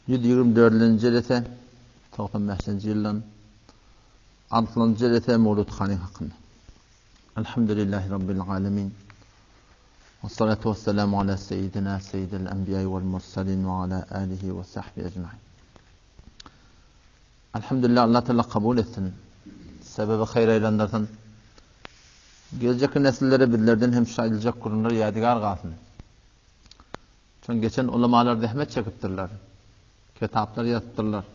124-nji jelese, 95-nji ýyldan altynjy jelese Mowlud hanyň hakynda. Elhamdülillahi Rabbil alemin. Vessalatu vesselamu ala seyyidina seyyidil enbiýai vel mursalin ve ala alihi ve sahbihi ecmain. Elhamdülillah Allah Teala kabul etsin. Sebebi hayra aylandırsın. Geljekki nesillere bizlerden hem şu aýdyljak gürrüňler ýadigar galsyn. Çünki geçen ulamalar zähmet çekipdirler. Kitaplar ýazypdyrlar.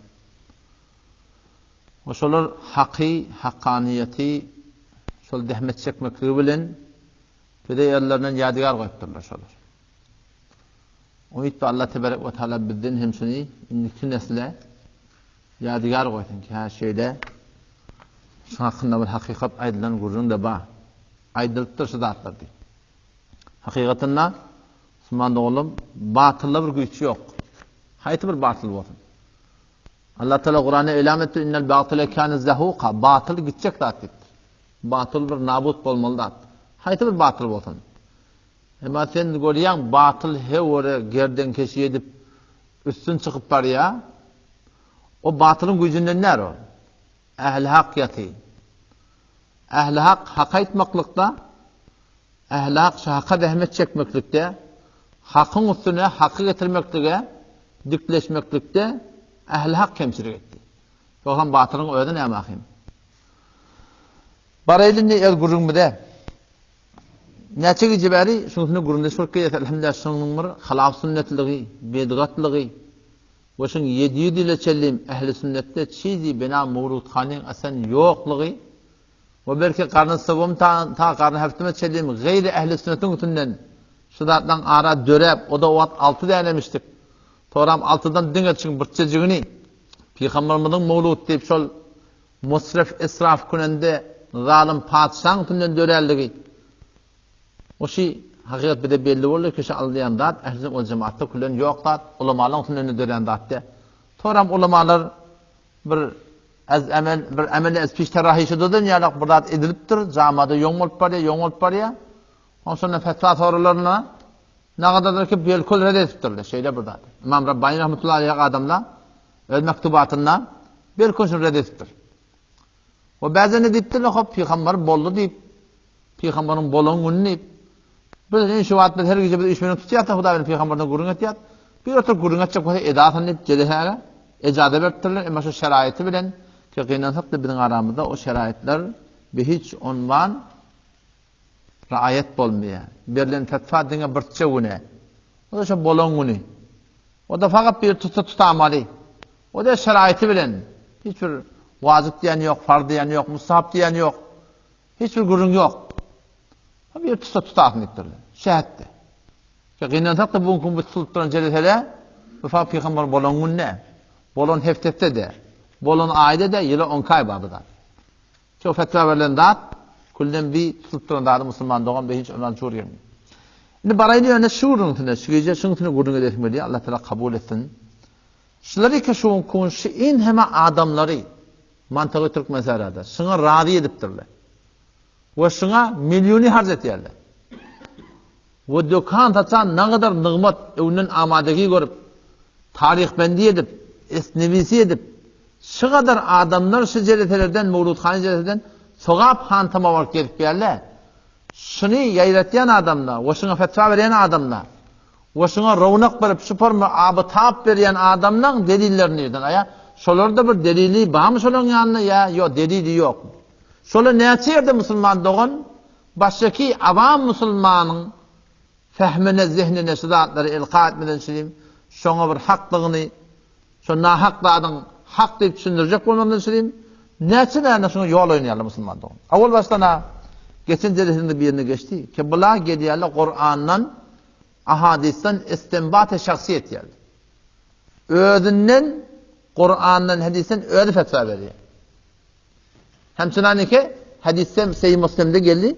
We şolar haky, hakkanyýeti şol zähmet çekmekligi bilen bize ýerlerinden ýadigar goýupdyrlar şolar. Umyt bar Allah tebarek we taala bizden hem şuny indiki nesle Ýadygär goýsun ki, hä, şeýle şuň hakynda bir hakykat aýdylan gürrüň-de bar. Aýdylypdyr şu zatlar diýip. Hakykatynda, musulman doganlarym, batylda bir güýç ýok. Haýsy bir batyl bolsun. Allah Teala Kuranda elam etdi, Innel batile kâne zehûka. Batyl gitjek zat diýipdir. Batyl bir nabut bolmaly zat. Haýsy bir batyl bolsun. Emma sen görýäň, batyl hewere gerdenkeşi edip üstün çykyp barýar. O batylyň güýjünden däl ol. Ähli hak ýaty. Ähli hak hak aýtmaklykda, ähli hak şu haka zähmet çekmeklikde, hakyň üstüne haky getirmeklige dikleşmeklikde ähli hak kemçilik etdi. Ýogsam batylyň özi näme ahym? Baraýly indi öz gürrüňimize. Näçe gije bäri şuň üstünde gürrüňdeş bolup gelýäs, elhamdülillah şunuň bir halaf sünnetligi, bedgatligi we şuň 700 ýyla çenli ähli sünnetde çizi bina mowludhanyň asan ýoklugy we belki garny sowum ta ta garny heftime çenli gaýry ähli sünnetiň üstünden şu zatlaryň ara döräp, o da o wagt alty dänemişdik. Soram altydan diňe çyň birçejigini Pygamberimiziň mowlud diýip şol Musrif israf künende zalym patyşaň üstünden döränligi Oşy hakykat bize belli boldy ki şu alynýan zat ähli ol jemaatda külen ýok zat ulamalaň üstünden dörän zat dä. Soram ulamalar bir az emel bir emeli az piş terahi şudadan ýalak bir zat edilipdir jamada ýoň bolup barýar ýoň bolup barýar. Onsoň fetwa soralaryna nagadadyr ki belkul red edipdirler şeýle bir zat. Imam Rabbani rahmetullahi aleyh adamlar Öz mektubatynda bir gün şuny red edipdir. We bäzene diýipdirler, hop, pygamber boldy diýip, pygamberiň bolan güni diýip. Biz indi şu wagt biz her gije biz üç minut tutýarys, Hudaý bilen pygamberden gürrüň etýär. Bir oturyp gürrüň etjek bolsa edasyn diýip jelehäge ejaza beripdirler. Emma şu şeraýaty bilen ki gynansak-da biziň aramyzda o şeraýatlar bi hiç onman raýat bolmaýar. Berlen fetwa diňe birçe güne. O da şo bolan güni. O-da fakat bir tutsa tutamaly. O-da şeraýty bilen. Hiç bir wajyp diýen ýok, farz diýen ýok, mustahap diýen ýok. Hiç bir gürrüň ýok. O bir tutsa tutasyn diýipdirler. Şähetde. Ki gynansak-da bu gün bu tutulyp duran jelesede bu fakat pygamber bolan günde, bolan heftesde-de, bolan aýda-da ýyla on aý bar bu zat. Şo fetwa berlen zat külden bi tutulyp duran zady musulman dogan be hiç ondan çur gelmeýär. Indi baraýly ýöne şu gürrüň üstüne, şu gije şuň üstüne gürrüň edesim gelýär. Allah Teala kabul etsin. Şular iki şu kun şu in heme adamlary mantygy Türkmensährada şuňa razy edipdirler. We şuňa milliony harç etýärler. We dökan saçan nagadar nygmat öwünden amadegi görüp taryhbendi edip, esnewisi edip, Şu gadar adamlar şu jeleselerden, Mowludhany jeleseden sogap hantama baryp gezip gelýärler. Şuny ýaýratýan adamlar we şuňa fetwa berýän adamlar we şuňa rownak berip şu forma aby-tap berýän adamlaň delillerini nirden aýa? Şolarda bir delili barmy şolaň ýanynda ýa ýok, delili ýokmy? Şolar näçe ýerde musulman dogan başyky awam musulmanyň fehmine, zehnine şu zatlary ilka etmeden şirim şoňa bir haklygyny Şo nahak zadyň hak diýip düşündirjek bolmazdan şirin, näçe däne şuňa ýol oýnaýarlar musulman dogan. Owal başdan-a geçen jelesinde birine geçdi ki, bula gelýärler Kurandan, ahadysdan istinbat-y şahsy etýärler. Özünden Kurandan, hadysdan özi fetwa berýär. Hemçinaniki hadysda Sahih Muslimde geldi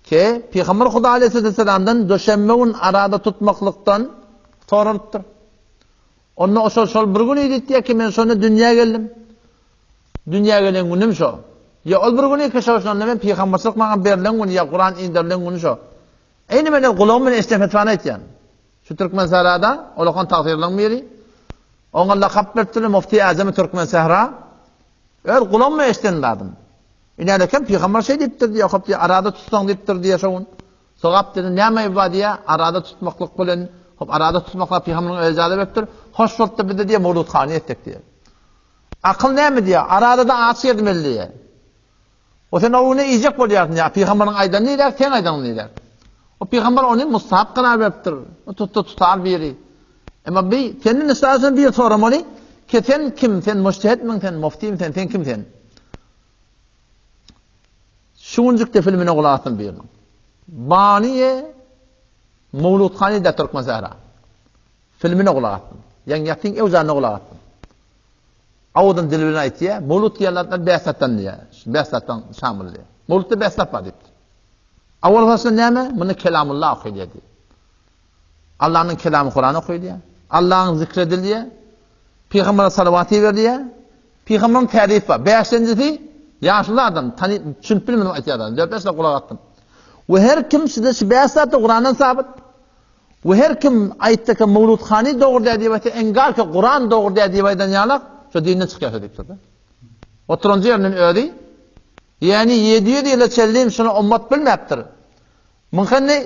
ki, Pygamber Huda aleyhisselamdan döşenbe gün arada tutmaklykdan soralypdyr. Onda o şol şol bir gün diýipdir ki, men şonda dünýä geldim. Dünýä gelen günüm şo. Ýa ol bir güni ki şo şonda men pygamberçilik maňa berlen güni ýa Kuran inderilen güni şo. Eýni men gulagym bilen eşiden fetwany aýtýan. Şu Türkmen sarada olakan tagsyrlaryň biri. Oňa lakap beripdirler Mufti Azamy Türkmen Sähra. Öz gulagym bilen eşiden zadym. Ine eken pygamber şeý diýipdir diýýär, hop diýýär, arada tutsaň diýipdir diýýär şo gün. Sogap diýdi, näme aýby bar diýýär, arada tutmaklyk bilen, hop arada tutmaklyk pygamberiň özi ijaza beripdir. Hoş bolupdyr bizde diýýär, mowludhana etsek diýýär. Akyl näme diýýär, aradada aç gezmeli diýýär. O sen o güne iýjek bolýarsyň diýýär, pygamberiň aýdany niräk, seň aýdanyň niräk? O pygamber ony mustahap karar beripdir. O tutsa tutar biri. Emma bi senden esasen bir soramaly, ki sen kim, sen mujtehidmiň, sen muftimi sen, sen kim sen? Şu günjükde filmine gulak asdym biriniň. Baniye Mowludhany da Türkmen Sähra. Filmine gulak asdym. Ýaň ýatyň ewzanyna gulak asdym. Awudan dili bilen aýtýar, Mowlud diýenler bäsatdan diýýär. Bäsatdan şamyl diýýär. Mowludda bäsat bar diýipdir. Awal başda näme? Muny kelamullah okaýar diýýär. Allanyň kelamy Kuran okaýar. Allahyň zikri edilýär. Pygambere salawat iberilýär. Pygamberiň tärifi bar. Bäşinjisi ýaşuly adam, tany düşünip bilmedim aýtýar adam. Dört-bäş zat gulak asdym. We her kim size şu bäş zatda Kurandan sabyt. We her kim aýtsa ki Mewludhany dogry däl diýip aýtsa, engar ki Kuran dogry däl diýip aýdan ýalak, şo dinden çykýar şo diýipdir. Oturanjy ýerinden özi, ýani 700 ýyla çenli şuny ummat bilmäpdir. Münheni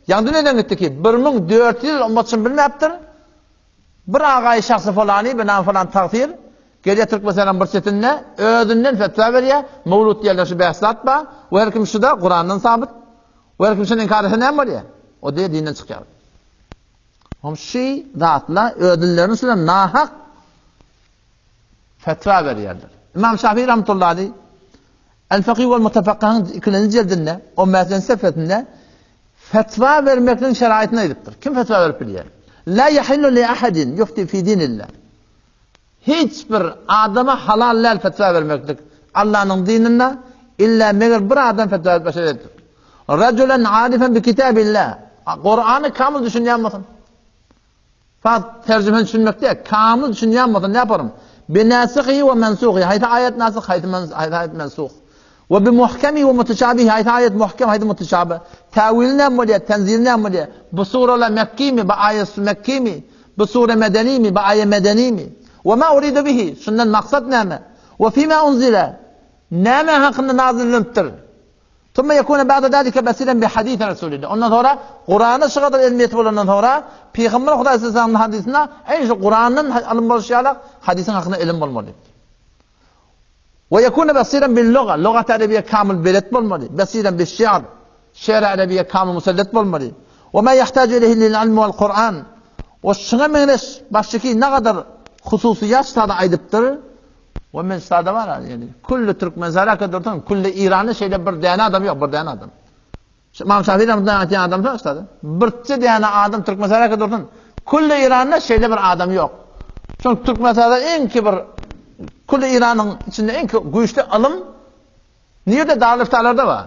ýaňy dünýeden gitdi ki, 1400 ýyl ummat şuny bilmäpdir. Bir agaýy şahsy falany, bi nam falan tagsyr, gelýär Türkmenistanyň bir çetinde, özünden fetwa berýär, Mewlud diýerler şu bäş zat bar, we her kim şuda Kurandan sabyt, we her kim şuny inkar etse näme bolýar? O diýýär dinden çykýar. Hom şu zatlar özünlerini şular nahak fetwa berýärler. Imam Şafii rahmetullahi aleyh El-Fakih wal Mutafakkahyň ikinji jildinde, on bäşinji sefesinde Fetwa bermekligiň şeraýtyny aýdypdyr. Kim fetwa berip bilýär? La yahillu li ahadin yufti fi dinillah. Hiç bir adama halal däl fetwa bermeklik Allanyň dininde illa meger bir adam fetwa berip başar edipdir. Rajulan arifen bi kitabillah. Kurany kamyl düşünýän bolsun. Fakt terjimeni düşünmek däl, kamyl düşünýän bolsa näparym? Bi nasihi we mensuhi, haýsy aýat nasyh, haýsy haýsy aýat mensuh. We bi muhkemi we mutuşabihi, haýsy aýat muhkem, haýsy mutuşabih. Täwili näme bolýar, tenzili näme bolýar? Bu suralar mekkimi, bu aýat mekkimi? Bu sure medenimi, bu aýat medenimi? We ma urida bihi, şundan maksat näme? We fima unzile, näme hakynda nazil edilipdir? Summa yekune ba'de zalike basiran bi hadisi Resulillah. Ondan soňra Kurana şu kadar ilmiýeti bolandan soňra Pygamber Hudaý sallallahu hadisine eý şu Kurandan alym bolşy ýaly hadisin hakynda ilim bolmaly. We yekune basiran bil luga, lugat arabiýa kamil belet bolmaly. Basiran bil şi'r, şi'r arabiýa kamil musallat bolmaly. We ma yahtaju ilayhi lil ilm wal Kur'an. O şuňa meňzeş başyky ne kadar hususyýat sada aýdypdyr. We men sada bar ýani külli türkmen zaraka dursun külli Iranda şeýle bir däne adam ýok bir däne adam. Imam Şafii rahmetullahi aýtýan adam şo sada. Birçe däne adam türkmen zaraka dursun külli Iranda şeýle bir adam ýok. Çünki türkmen sada iň ki bir külli Iranyň içinde iň güýçli ylym nirde Darüliftalarda bar.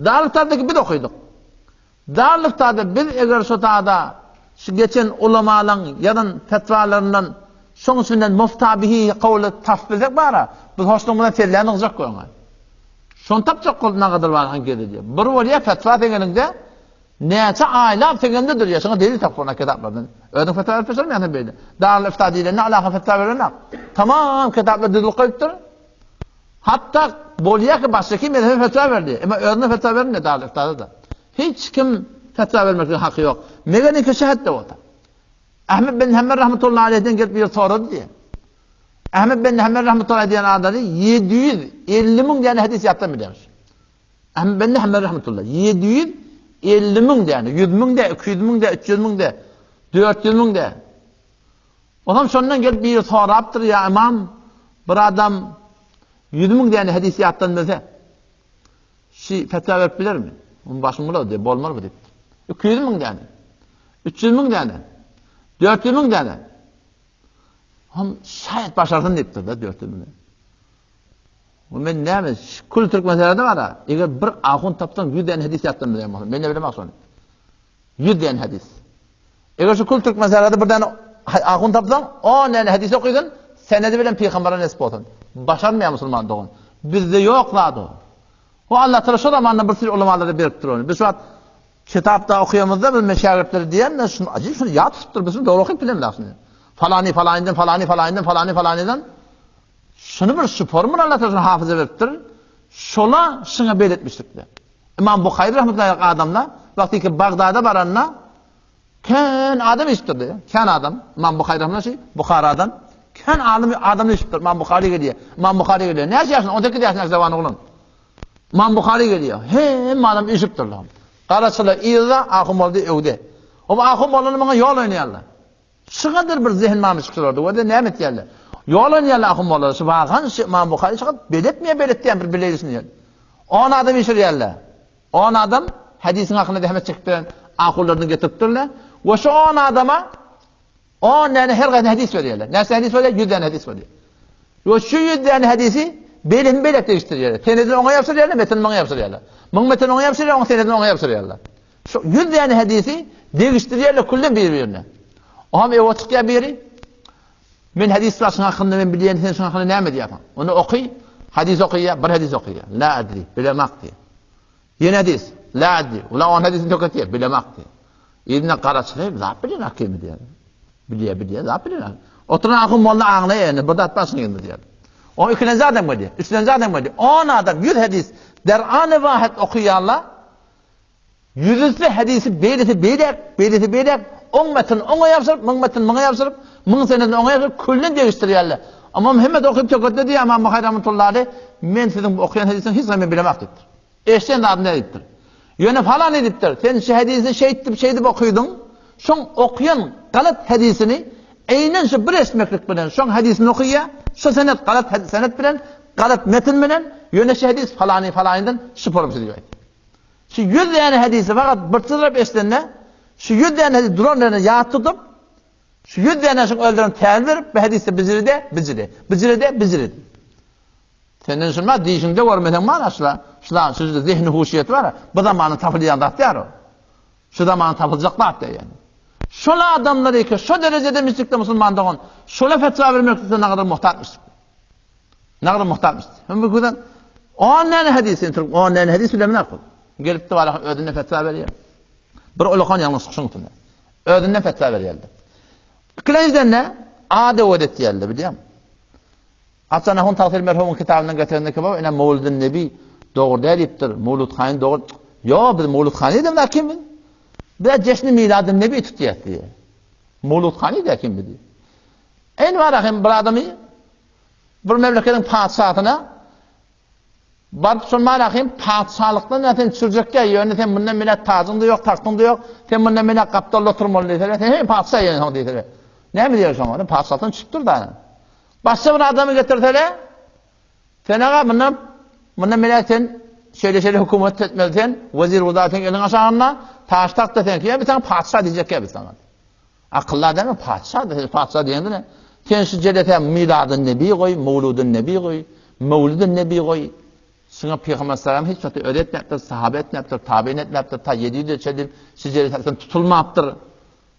Darüliftardaky biz okydyk. Darlykda-da biz eger şo tada şu geçen ulamalaň ýazan fetwalaryndan şoň içinden mufta bihi kowly tapyp bilsek bara, biz hoşlugymyzdan sellän ygjak görüň. Şony tapjak bolup nagadyr bar anketa diýip. Bir bolýa fetwa seň eliňde näçe aýlap seň elinde durýar, şoňa delil tapyp bolýar kitaplardan. Özüň fetwa berip başarmaýaň sen beýle. Darul ifta diýlende alaka fetwa berenak. Tamam kitaplar düzülip goýupdyr. Hatda bolýar ki başga mezhebe fetwa berdi. Emma özüne fetwa bermedi Darul iftada-da. Hiç kim fetwa bermeklige haky ýok. Meger iki şähet-de bolsa. Ahmet bin Hanbel rahmetullahi aleyhden gelip bir sorady diýe. Ahmet bin Hanbel rahmetullahi diýen adamy 750 müň däne hadis ýatdan bilýärmiş. Ahmet bin Hanbel rahmetullahi 750 müň däne, 100 müň de, 200 müň de, 300 müň de, 400 müň de. Onam şondan gelip biri sorapdyr, ýa imam, bir adam 100 müň däne hadis ýatdan bilse, Şi fetwa berip bilermi? Onuň başyny bulady diýip, bolmaz bu diýipdir. 200 müň däne. 300 müň däne. 400 müň däne. Hom şaýat başarsyn diýipdir da 400 müň. O men näme, kül türkmenlerde bar ha. Eger bir ahun tapsaň 100 däne hadis ýatdan bilýän bolsa, men ne bilemok şony. 100 däne hadis. Eger şu kül türkmenlerde bir däne ahun tapsaň, 10 däne hadis okysan, senedi bilen pygambere nesip bolsun. Başarmaýar musulman dogan. Bizde ýok zat o. O Allah Taala şo zamanda bir sürü ulamalara beripdir ony. Biz şu wagt kitapda okaýamyzda biz men şägirtlere diýýän, şuny ajyp şuny ýat tutupdyr, biz şuny dogry okyp bilemzok şuny. Falany falanydan, falany falanydan, falany falanydan. Şuny bir şu formula Allah Teala hafyza beripdir. Şola şuňa beletmişlikde. Imam Buhary rahmetullahi adamda wagty ki Bagdada baranda kän adam eşitdirdi. Kän adam. Imam Buhary rahmetullahi Buharadan kän alym adam eşitdir. Imam Buhary gelýär. Imam Buhary gelýär. Näçe ýaşynda? 18 ýaşynda zawan oglan. Imam Buhary gelýär. Hemme adam eşitdirler. Garaçylar yzda, ahun boldy öwde. O ahun bolany muňa ýol oýnaýarlar. Şygadyr bir zehin barmy çykşylarda, wede näme etýärler? Ýol oýnaýarlar ahun bolary. Şu wakan şu Imam Buhary çykyp beletmeýär belet diýen bir bileýsin diýen. On adam işirýärler. On adam hadisiň hakynda zähmet çekip beren ahunlaryny getiripdirler. We şu on adama on däne her gaýsy hadis berýärler. Näçe hadis bolýar? 100 däne hadis bolýar. We şu 100 däne hadisi beýlesini beýlek degişdirýärler. Senedini oňa ýapşyrýarlar, metinini muňa ýapşyrýarlar. Muň metinini oňa ýapşyrýar, oň senedini oňa ýapşyrýarlar. Şu 100 däne hadisi degişdirýärler külden bir-birine. Oňam ewa çykýar biri. Men hadis başyň hakynda men bilýän, sen şuň hakynda näme diýýärsiň? Ony oky, hadis okaýar, bir hadis okaýar. La adri, bilemak diýýär. Ýene hadis, la adri. Ulan on hadisini töketýär, bilemak diýýär. Yzyna garaçyny zat bilýän akimi diýýär. Bilýär, bilýär, zat bilýän. Oturan ahun molla aňlaýar indi, bir zat başyň indi diýýär. O ikilenji adam gelýär, üçlenji adam gelýär. On adam 100 hadis der any wahid okaýarlar. Ýüzüsi hadisi beýlesi beýläk, beýlesi beýläk, oň metini oňa ýabşyryp, muň metini muňa ýabşyryp, muň senedini oňa ýabşyryp, külden degişdirýärler. Ymam hemmesi okyp töketdi diýýär, Ymam Buhary rahmetullahi aleýh, men siziň bu okaýan hadisiňizi hiç zaman bilemok diýipdir. Eşiden zadym däl diýipdir. Ýöne falany diýipdir, sen şu hadisi şeýtdip, şeýdip okydyň, şoň okaýan galat hadisini eýnen şu bir eşitmeklik bilen şoň hadisini okaýar, şu senet galat senet bilen, galat metin bilen, ýöne şu hadis falany falanydan şu forumsy diýip aýtdy. Şu ýüz däne hadysy fakat bir çyzrap eşidende, şu ýüz däne hadys duran ýerinde ýat tutup, şu ýüz däne şuň özlerine tälim berip, bu hadysda bijiride, bijiri, bijiride, bijiri. Senden şunma dişiňde görmeseň bar şula, şula şu zehni huşiýeti bar. Bu zamanda tapylýan zat ýar o. Şu zamanda tapyljak zat ýa ýani. Şol adamlar eke şo derejede mislikde musulman dogan, şola fetwa bermekde nagadyr muhtatmyş. Nagry muhtatmyş. Hem bu güzel on näne hadis sen türk on näne hadis bilen näme Gelip de bara özüne fetwa berýär. Bir ulakan ýalňyşlyk şuň üstünde. Özünden fetwa berýärdi. Ikilenjiden ne? Ade öwet etýärdi bilýän. Hasan Ahun Tagsyr merhumyň kitabyndan getirende ki ine Mawludun Nebi dogry däl diýipdir. Mawlud hany dogry. Ýo biz Mawlud hany diýip kim biz? Biz jeşni miladun Nebi tutýas diýýär. Mawlud hany diýip kim biz? Enwar hem bir adamy Bir memleketiň patyşasyna baryp şol Malahym patyşalykdan ýa sen çürjekgä ýöne sen mundan beýläk tajyň-da ýok, tagtyň-da ýok, sen mundan beýläk gapdalda oturmaly diýseler, sen hem patyşa ýöne soň diýseler. Näme diýer şoňa? Patyşalykdan çüpdür da. Başga bir adamy getirseler, sen aga mundan mundan beýläk sen şeýle-şeýle hökümet etmeli sen, wezir wuzar seň eliň aşagynda, taş tagt-da seňki, ýa biz saňa patyşa diýjekgä biz saňa. Akylly adama patyşa da, patyşa diýende ne? Sen şu jelese Miladun Nebi goý, Mawludun Nebi goý, Mewludun Nebi goý. Şuňa Pygamber sallam hiç wagt özi etmepdir, sahabe etmepdir, tabiin etmepdir, ta 700 ýyl çenli şu jelese tutulmapdyr.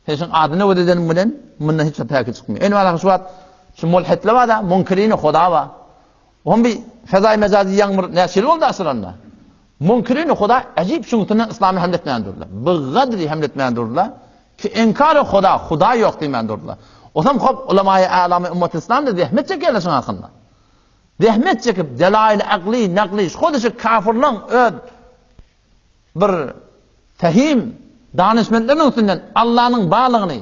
Sen şuň adyny öwret edeniň bilen mundan hiç wagt päki çykmaýar. Ene wala şu wagt şu mulhitler bar da, munkirini Huda bar. Oň bir fezaý mejazy ýaňmur näçe ýyl boldy asyranda. Munkirini Huda ajip şuňsuna yslamy hemle etmän durdular. Bi gadri hemle etmän durdular. Ki inkary Huda, Huda ýok diýmän durdular. Osam hop ulamaýy älamy ümmet yslam da zähmet çekýärler şuň hakynda. Zähmet çekip delail akly, nakly, şol şu kafirlaň öz Bir fehim danyşmentleriniň üstünden Allanyň barlygyny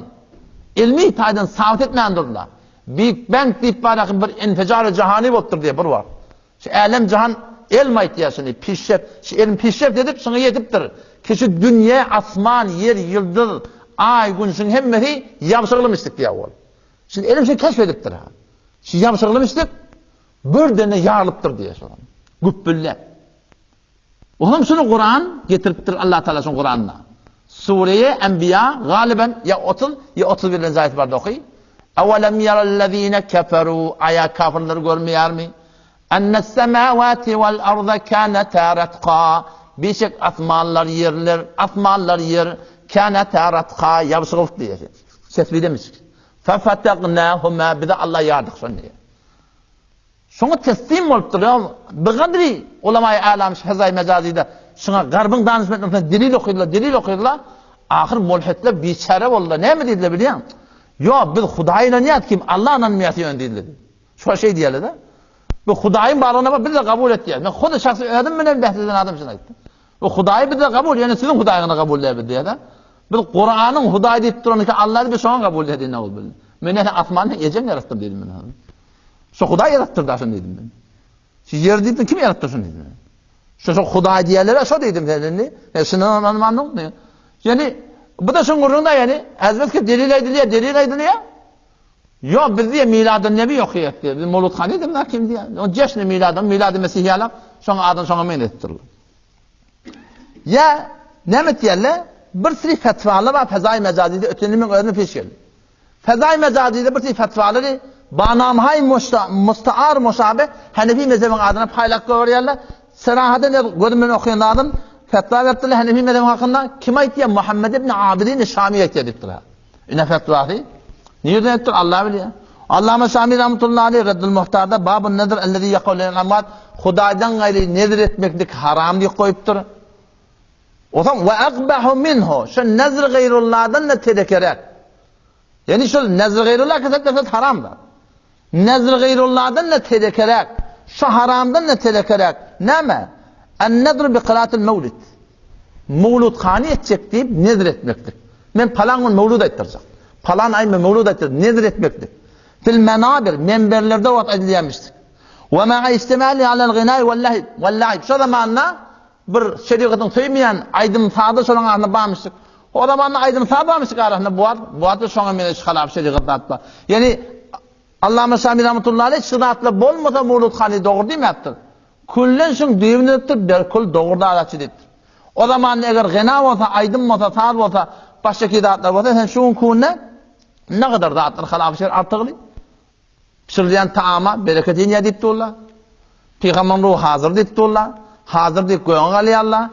ilmi taýdan sabyt etmän durdular. Big Bang diýip bardaky bir infijary jahany bolupdyr diýip bir wagt. Şu älem jahan elm aýtýar şuny, pişşep, şu elm pişşep edip şuňa ýetipdir. Ki şu dünýä, asman, ýer, ýyldyz, aý, gün şuň hemmesi ýabşyglymyşdyk diýýär ol. Şu elm şuny keşf edipdir. Şu ýabşyglymyşdyk birdene ýarylypdyr diýýär şol. Güpbülläp. Olam şuny Kuran getiripdir Allah Taala şuny Kuranda. Sureýe Enbiýa galiben ýa 30 ýa 31-nji aýaty barda oky. Awalam yarallazina keferu aýa kafirler görmeýärmi? Ennes semawati wal arda kanata ratqa Bişek asmanlar ýerler asmanlar ýer kanata ratqa ýabşygylyp diýýär. Sesbidemiş. Fefatagnahuma bize Allah ýardyk şony diýýär. Şoňa teslim bolupdyr. Ýa bigadri ulamaýy älam fezaý mejazyda şuňa garbyň danyşmentlerine delil okydylar, delil okydylar. Ahyr mulhitler biçäre boldular. Näme diýdiler bilýäň? Ýok, biz Hudaýa ynanýas, kim Alla ynanmaýas ýöne diýdiler. Şo şeý diýýärler-de. Bu Hudaýyň barlygyna bar, biz-de kabul etýäs. Men hudy şahsy özüm bilen bäs eden adam şuny aýtdy. Bu Hudaýy biz-de kabul, ýöne siziň Hudaýyňyzy kabul edýär biz diýýär-de. Biz Kuranyň Hudaý diýip duranyny Alla diýip şoňa kabul edýär diýdi nauzubilla. Men näme asmany ejeň ýaratdym diýdim men. Şo Hudaý ýaratdyr da şony diýdim men. Şu ýer diýdim kim ýaratdy şony diýdim. Şo şo Hudaý diýýärler şo diýdim sen indi. E şuny ynanmanyň. Ýani bu da şoň gürrüňde ýani azbeski delil aýdylýar, delil aýdylýar. Ýok biz diýe miladyn nebi ýok diýýär. Biz mowlud hany diýdim kim diýýär. O jeşni miladyn, milady mesih ýalak, şoň adyny şoňa meňzetdirler. Ýa näme diýerler? Bir sürü fetwalar bar fezaý mejazide ötenimiň özüne peş geldi. Fezaý mejazide bir sürü fetwalary banamhaý mustaar muşabe Hanefi mezhebiň adyna paýlap goýberýärler. Serahaten gözüm bilen okaýan zadym fetwa beripdirler Hanefi mezhebiň hakynda. Kim aýtýar? Muhammed ibn Abidin Şami aýtýar diýipdirler. Ine fetwasy. Nirden aýtdyr? Allah bilýär. Allama Şami rahmetullahi aleyh Reddül Muhtarda babun nezr ellezî yekû lil amwat Hudaýdan gaýry nezr etmeklik haram diýip goýupdyr. Onsoň we akbahu minhu şu nezr gaýrullahdan da tedekerek. Ýani şol nezr gaýrullah kesek haram zat. Nezr gaýrullahdan da tedekerek. Şu haramdan da tedekerek. Näme? En-nezru bi kyraatil mewlid. Mewlud hany etjek diýip nezr etmeklik. Men palan gün mewlud aýtdyrjak. Palan aý men mewlud aýtdyrjak. Nezr etmeklik. Fil menabir, menberlerde wagt aýdylýarmyşdyk. Ve ma'a istimali alel ginai vel la'ib. Şo zamanda bir şerigatyň söýmeýän aýdym-sazy şolaryň arasynda barmyşdyk. O zamanda aýdym-saz barmyşdyk arasynda bu wagt, bu wagt şoňa meňzeş halap şerigat zat bar. Ýani Allama Şami rahmetullahi aleyh şu zatlar bolmasa mewlud hany dogry diýmäpdir. Küllen şuň düýbüni edipdir, berkül dogry dalatçy diýipdir. O zamanda eger gena bolsa, aýdym bolsa, saz bolsa, başga zatlar bolsa, sen şu günki günde ne kadar zatlar halap şer artygly. Pişirilýän taama bereket inýär diýip durlar. Pygambaryň ruhy hazyr diýip durlar. Hazyr diýip göňe galýarlar.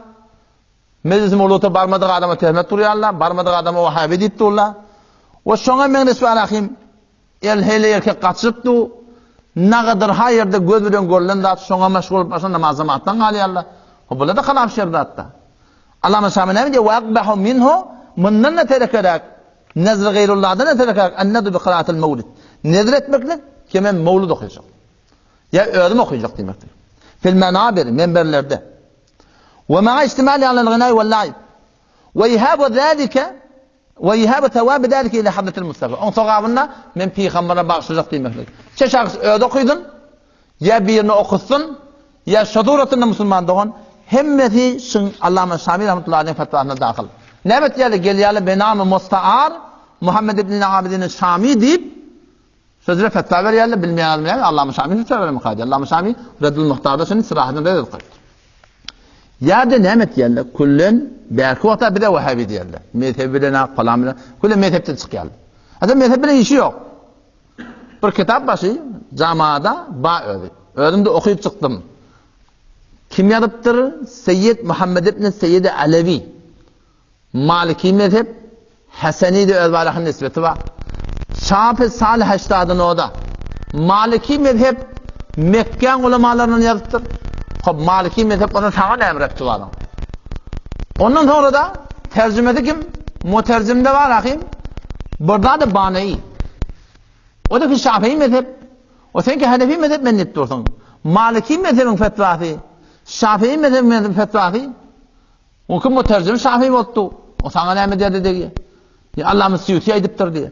Mejlis mowluta barmadyk adama töhmet urýarlar, barmadyk adama wahabi diýip durlar. We şoňa meňzeş barahim el hele erkek gaçyryp dur. Nagadyr ha ýerde göz bilen görlen zat şoňa meşgul bolup başlan namaz jemaatdan galýarlar. Ho bular-da halap şer zatda. Allama Şami näme diýýär? Wa akbahu minhu mundan-da terekeräk Nezr gaýrullahdan öteräk en-nedru bi kyraatil mewlid. Nezr etmeklik ki men mewlud okajak. Ýa özüm okajak diýmekdir. Fil menabir, menberlerde. We ma'a ihtimali alel gynai wal la'ib. We ihabu zalika we ihabu thawabi zalika ila hadratil Mustafa. Oň sogabyny men pygambere bagyşlajak diýmeklik. Çe şahs özi okydyn, Ýa birini okutsyn, ýa şo suratynda musulman dogan, hemmesi şyň Allama Şami rahmetullahi aleyhiň fetwasyna dahyl. Näme etýärler, gelýärler benamy mustaar Muhammed ibn Abidin Şami diýip, sözüne fetwa berýärler, bilmeýän adam näme Allama Şami fetwa beremika diýýär. Allama Şami Reddül Muhtarda şuny syrahadan red edip goýupdyr. Ýa-da näme etýärler, küllen bärki wagtda bize wahabi diýýärler. Mezhebi bilen, palan bilen, küllen mezhepden çykýarlar. Adam mezhep bilen işi ýok. Bir kitap başy jamada ba özi. Özüm-de okyp çykdym. Kim ýazypdyr? Seýýid Muhammed ibn Seýýid Alewi. Maliki mezhep, Haseni de öz barahyň nisbeti bar. Şafi sal heşdady noda. Maliki mezhep Mekgäň ulamalaryndan ýazypdyr. Hop, Maliki mezhep bolsa saňa näme repti bar? Ondan soňra da terjimesi kim? Muterjimde bar ahim. Burada da Baneý. O da ki Şafii mezhep. O senki Hanefi mezhep men diýip dursuň. Maliki mezhebiň fetwasy, Şafii mezhebiň fetwasy. O kim muterjim Şafii bolupdy. O saňa näme derdi degýär? Ýa Allama Sýuti aýdypdyr diýär.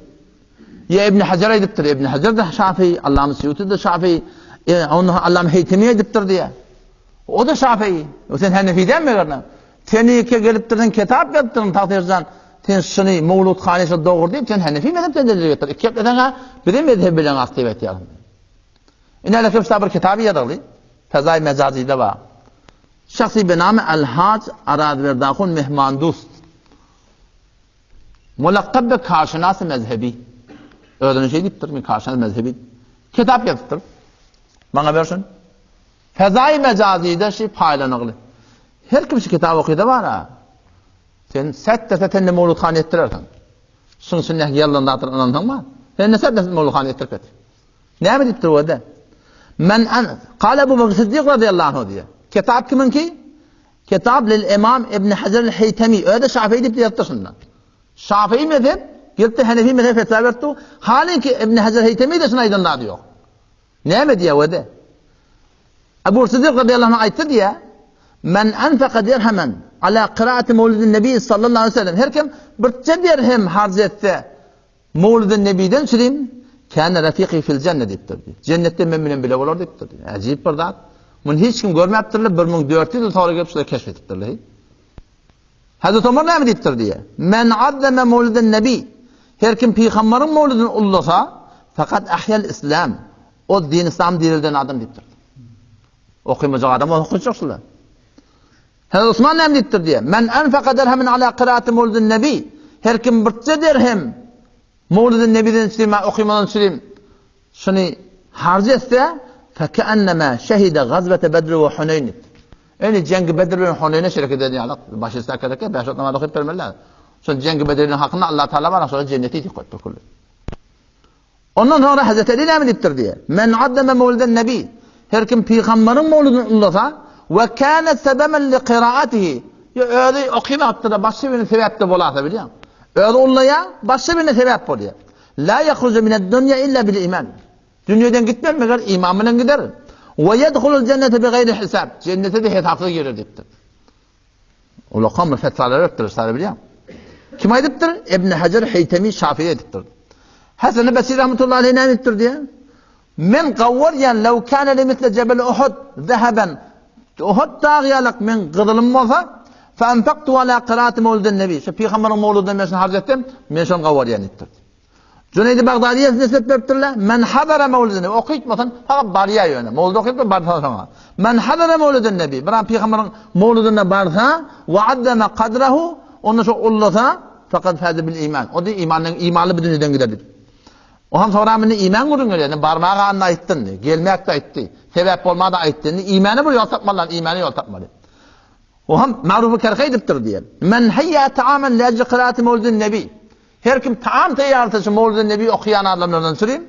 Ýa Ibn Hajar aýdypdyr. Ibn Hajar da Şafii, Allama Sýuti de Şafii, e, onu Allama Heýtemi aýdypdyr diýär. O da Şafii. O sen Hanefi dälmi meger? Sen ýeke gelipdirsiň, kitap ýazypdyrsyň Tagtyrjan. Sen şuny Mewlud hany şu dogry diýip, sen Hanefi mezhepden delil getir. Iki gepleseň ha, bize mezhep bilen as diýip aýtýarsyň. Ine hele bir kitaby ýazyldy. Fezaý Mejazide bar. Şahsy bename El-Hac Arazberdahun Mehmandust. Mulakkab be Kaşynas mezhebi. Özüne şeý diýipdir, men Kaşynas mezhebi. Kitap ýazypdyr. Maňa ber şuny. Fezaý Mejazide şi paýlanygly. Her kim şu kitaby okyda bar-a. Sen sätdese sen-de mowludhana etdirersiň. Şuň üçin nähili ýazylan zatlara ynansaň bar. Sen-de sätdese mowludhana etdirip et. Näme diýipdir o ýerde? Men an Kale Ebu Bekr Siddik radiyallahu anhu diýýär. Kitap kimiňki? Kitap lil Imam Ibn Hajar al-Haytami. Özi Şafii diýip ýazypdyr şunda. Şafii mezhep. Gelip-de Hanefi mezhebi fetwa berip dur. Halyňki Ibn Hajar Heýtemi-de şuny aýdan zady ýok. Näme diýýär wede? Abu Sydyk radiyallahu anh aýtdy diýýär, Men anfaqa dirhaman ala qiraati mawlidin nebi sallallahu aleyhi ve sellem. Her kim birje dirhem harç etse Mawlidin nebiden çürim, kana rafiqi fil jenne diýipdir. Jennetde men bilen bile bolar diýipdir. Ajib bir zat. Muny hiç kim görmäpdirler, 1400 ýyl soňra gelip şular keşf edipdirler. Hazreti Omar näme diýipdir diýýär? Men azzama mawliden nebi. Her kim pygamberiň mawlidini ullasa, fakat ahyal islam. O din islam dirilden adam diýipdir. Okymajak adam bolsa okajak şular. Hazreti Osman näme diýipdir diýýär? Men anfaqa dirhamen ala qiraati mawlidin nebi. Her kim birje dirhem mawlidin nebiden çürim, okymadan çürim. Şuny harç etse, fekeennema şehide gazwete Bedr we Huneýn. Eni jengi Bedr bilen Huneýne şerek eden ýaly, baş istak gerek, beş wagt namaz okyp bermeliler. Şol jengi Bedriň hakyna Allah Taala bar, şolar jenneti diýip goýupdyr kullu. Ondan soňra Hazreti Ali näme diýipdir diýe? Men azzama mawliden nebi. Her kim pygamberiň mawlidini ullasa we kana sebemen li qiraatihi. Ýa özi okymapdyr da başga birine sebäp de bolasa bilýän. Özi ullaýar, başga birine sebäp bolýar. La yahruju mined-dunýa illa bil iman. Dünýeden gitmez meger iman bilen gider. We yedhulul jennete bi gaýri hisab. Jennete de hesapsyz girer diýipdir. Ulakam bir fetwalar beripdir, şeýle bilýän. Kim aýdypdyr? Ibn Hajar Heýtemi Şafii aýdypdyr. Hasan Basri rahmetullahi aleyh näme diýipdir diýe? Men gawwarýan law kana li misle jebel Uhud zahaban. Uhud dagy ýalak men gyzylym bolsa, fa anfaqtu ala qiraati mawlidin nebi. Şu pygamberiň mawludyndan men şunu harç etsem, men şony gawwarýan diýipdir. Juneýdi Bagdadiýe nesip beripdirler. Men hadara mawlidini okytmasan, fakat barýar ýöne. Mawlud okyp barsa şoňa. Men hadara mawlidin nebi. Bir adam pygamberiň mawluduna barsa, we azzama kadrahu, onda şo ullasa, fakat faza bil iman. O diý imandan imanly bu dünýeden gider diýip. O hem soňra meni iman gürrüň berýär. Barmaga anna aýtdyn, gelmek de aýtdy. Sebäp bolma da aýtdy. Indi imany bir ýol tapmaly, imany ýol tapmaly. O hem Marufy Kerhi aýdypdyr diýen. Men hayya ta'aman li ajli qiraati mawlidin nebi. Her kim taam taýýarlasa şu Mawlidin Nebi okaýan adamlardan süreyim.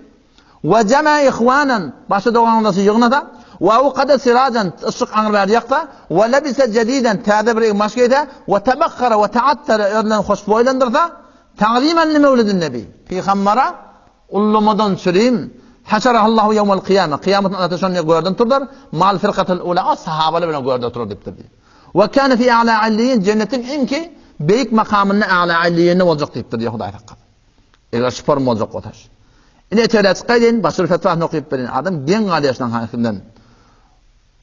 We jema ihwanan başga doganlaryny ýygnasa, we awkada sirajan yşyk aňry bäri ýaksa, we lebise jediden täze bir egin-baş geýse, we tebakhara we ta'attara özlerini hoşboýlandyrsa, ta'zimen li Mewlidin Nebi, pygambara ullamadan süreyim. Haşarahallahu ýewmel kyýame, kyýamat Allah şony görden turdar, mal firkatul ula, o sahabalar bilen görde oturar diýipdir. We kâne fî a'lâ 'illiyyin, jennetiň iňki beýik makamynda a'lâ 'illiyyinde boljak diýipdir diýýär Hudaý saklasyn. Eger şu form boljak bolsa. Ine eterä çykaýyn, başyr fetwasyny okyp berin. Adam geň galýar şunuň haýsyndan.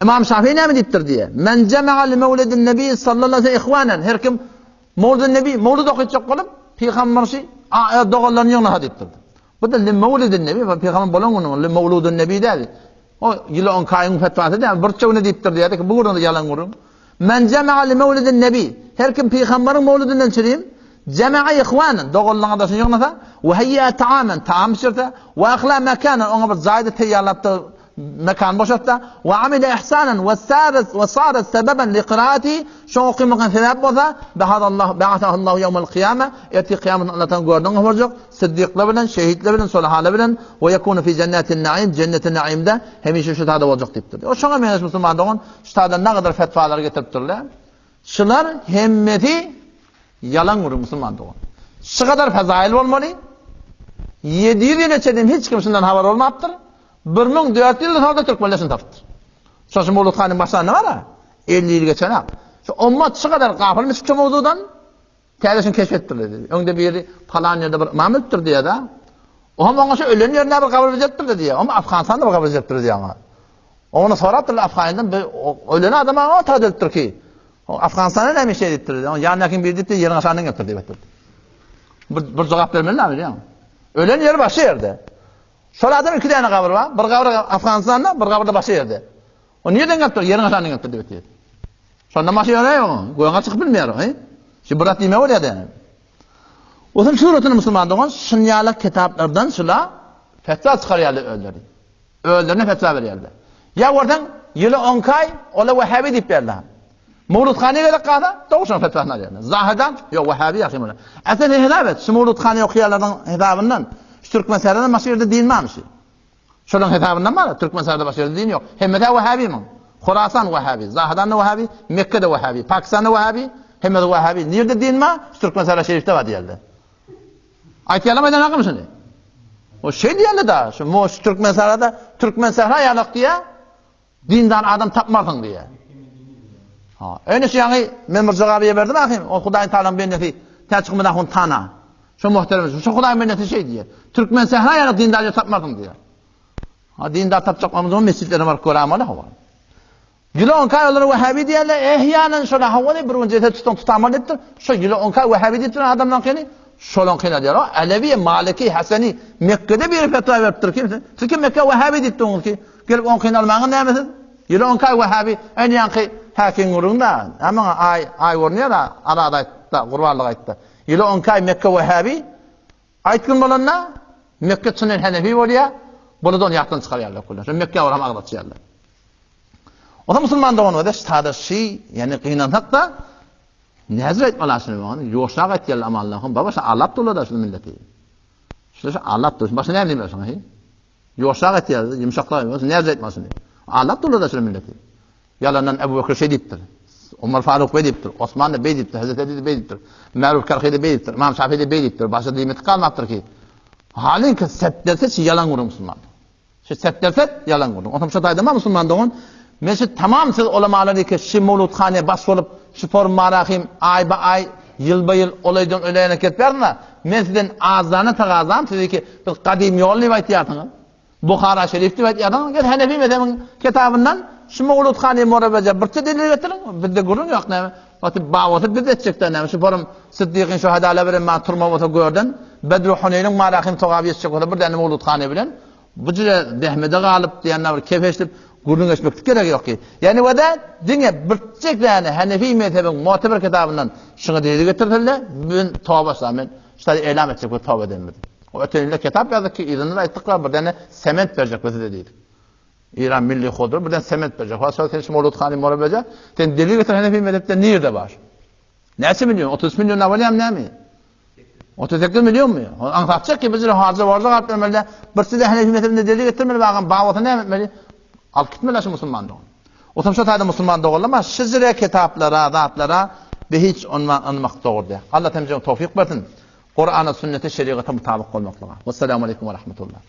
Imam Şafii näme diýipdir diýýär. Men jema'a li mewlidin nebi sallallahu aleyhi ihwanen. Her kim mewlidin nebi, mewlid okyjak bolup, pygamber şu doganlaryny ýygnasa diýipdir. Bu da li mewlidin nebi, pygamber bolan günü li mewludun nebi däl. O ýyly on kaýyň fetwasy däl, bir çöwne diýipdir diýýärdi ki, bu gürrüň ýalan gürrüň. Men jema'a li mewlidin nebi. Her kim pygamberiň mewlidinden çürim, jema'a ihwanen, doganlaryň daşyny ýygnasa, we hayya ta'amen, taam bişirse, we ahla mekanen, oňa bir jaýda taýýarlapdyr, mekan boşatsa, we amile ihsanen we sarat we sarat sebeben li qiraati, şoňa okymagyň sebäp bolsa, bahadallahu ba'athahu ýewmel kyýame, ertir kyýamatda Allah taala gördüň gorjak. Syddyklar bilen, şehitler bilen, solahalar bilen, we ýekunu fi jennetin naim, jenneti naimde hemişe şu tada boljak diýipdir. O şoňa meňzeş musulman dogan şu tada nagadar fetwalar getiripdirler. Şular hemmesi ýalan gürrüň musulman dogan. Şu kadar fezail bolmaly. 700 ýyl geçen hiç kim şundan habar olmapdyr. 1400 ýyl soňra türkmenler şuny tapypdyr. Şoşun Mowlud hanyň başlanyny bar-a. 50 ýyl geçen-ak. Şu ummat şu kadar gafylmyş şu mowzudan. Täzesini keşf etdirler diýdi. Öňde biri palan ýerde bir ymam ölüpdir diýýär-de. O hem oňa şu ölen ýerinde bir gabyr bejeripdir-de diýýär. O hem Afganystanda bir gabyr bejeripdir diýýär oňa. Ony sorapdyrlar Afgandan bir ölen adam o taýda ölüpdir ki. O Afganystanda näme iş edipdir diýdi. Oň ýanyndaky biri diýipdir, ýeriň aşagyndan gelipdir diýipdir. Bir, bir jogap bermeli näme diýýär. Ölen ýeri başga ýerde. Şol adam iki däne gabyr bar. Bir gabyr Afganystanda, bir gabyr da başga ýerde. O nireden gelipdir? Ýeriň aşagyndan gelipdir diýipdir. Şonda maşy ýöne ýok. Göňe çykyp bilmeýär. He? Şu bir diýme bolýar diýen. Osun suratyny musulman dogan şunýala kitaplardan şula fetwa çykarýarlar özleri. Özlerine fetwa berýärler. Ýa görseň ýyly 10 kaý ola Wahhabi diýip berler. Mawlud hany gerek galsa, dogşan fetwasyny alýarlar. Zahidan, ýok Wahhabi ýa kim Äsel hesap et, şu Mawlud hany okaýanlaryň hesabyndan şu Türkmenistanda başga ýerde din barmyş. Şolaryň hesabyndan bar, Türkmenistanda başga ýerde din ýok. Hemmesi Wahhabymyň. Horasan Wahhabi, Zahydanda Wahhabi, Mekgede Wahhabi, Pakistanda Wahhabi, hemmesi Wahhabi. Nirde din bar? Şu Türkmenistanda şerifde bar diýerler. Aýtýarlarmy aýdanakmy şuny? O şeý diýýärler da, şu moş Türkmen sährada Türkmen sähra ýalak diýýär. Dindar adam tapmarsyň diýýär. Ha, öýne şu ýaňy men bir jogaby berdim ahym, o Hudaýyň Tagalaň bendesi Täçgumyz ahun tana. Şu muhterem, şu Hudaýyň bendesi şeý diýýär. Türkmen sähra ýalak dindar ýer tapmarsyň diýýär. Ha, dindar tapjak bolmasaň mesjitlere baryp göräýmeli hawa. Ýyly onka olara wahhabi diýerler, ehýanan şola hawa bir gün jeset tutan tutamaly diýipdir. Şo ýyly onka wahhabi diýip duran adamlaryňkyny şolaňkyny diýer. O Alewi, Maliki, Haseni Mekgede biri fetwa beripdir kim? Siz kim Mekge wahhabi diýip durňyz ki? Gelip oňkyny almaňyz näme siz? Ýyly onka wahhabi en ýaňky häkim gürrüň-da. Hä maňa aý aý görünýär Azat aýtdy, Gurbanlyk aýtdy. Ýyly onka Mekge wahhabi Aýtgyn bolanda, Mekge çyndan Henefi bolýar, bular-da ony ýatdan çykarýarlar köplenç. Şo Mekgä baram agzatýarlar. Onda musulman doganymyz sada şi, ýagny gynansak-da, näzir aýtmaly şuny maňa, ýuwaşrak aýtýarlar amanlahyň, baba şa alap durlar-da şul milleti. Şular şa alap dur. Başga näme diýmeli şuňa he? Ýuwaşrak aýtýarlar, ýumşakrak aýtmaly, näzir aýtmaly şuny. Alap durlar-da şul milleti. Ýalandan Ebu Bekir şeý diýipdir. Omar Faruk beý diýipdir. Osman da beý diýipdir. Hazreti Ali de beý diýipdir. Meruf Karhi de beý diýipdir. Imam Şafi de beý diýipdir. Başga diýmesi galmapdyr ki. Halyňky sepderse şi ýalan gürrüň musulman. Şu sepderse ýalan gürrüň. Onsoň şu taýda musulman dogan men şu tamam siz ulamalar ki şi mawludhane baş bolup şu forum marahim aý ba aý ýyl ba ýyl olaýdan öleýene ketýärsiňiz. Men sizden azana tagazam sizi ki biz gadym ýol diýip aýtýarsyňyz. Buhara şerif diýip aýtýarsyňyz, gel Hanefi mezhebiň kitabyndan şu Mawlud hany Murabeje birçe delil getiriň, bizde gürrüň ýok näme. Wagty babasy biz etjekde näme şu forum Siddigyň şuhadalar bilen maňa turma bolsa görden, Bedr Huneýniň marahym sogaby ýetjek bolsa bir däne Mawlud hany bilen bu jüre zähmede galyp diýende bir kef eşidip gürrüň etmeklik gerek ýok ki. Ýani wada diňe birçe däne Hanefi mezhebiň muteber kitabyndan şuňa delil getirseler, men toba men şuny elam etjek we toba edenimizi. O öten ýylda kitap ýazdyk ki, yzynda-da aýtdyklar, bir däne sement berjek biz size diýdik. Eýran milli hodry bir däne sement berjek. Ha, sen şu Mawlud hany Morabeje, sen delil getir Hanefi mezhepde nirde bar? Näçe million? 33 million bolýam näme? 38 millionmy? Aňsatjak ki biz harja borja galyp bermeli. Bir size Hanefi mezhebinde delil getirmeli bagam babasy näme etmeli? Alyp gitmeli şu musulman dogan. Otam şo taýda musulman doganlama şijire kitaplara, zatlara be hiç onman ynmak dogry däl. Allah temjiň towfik bersin. Kurana, sünnete, şerigata mutabyk bolmaklyga. Wessalamu aleýkum we rahmetullah.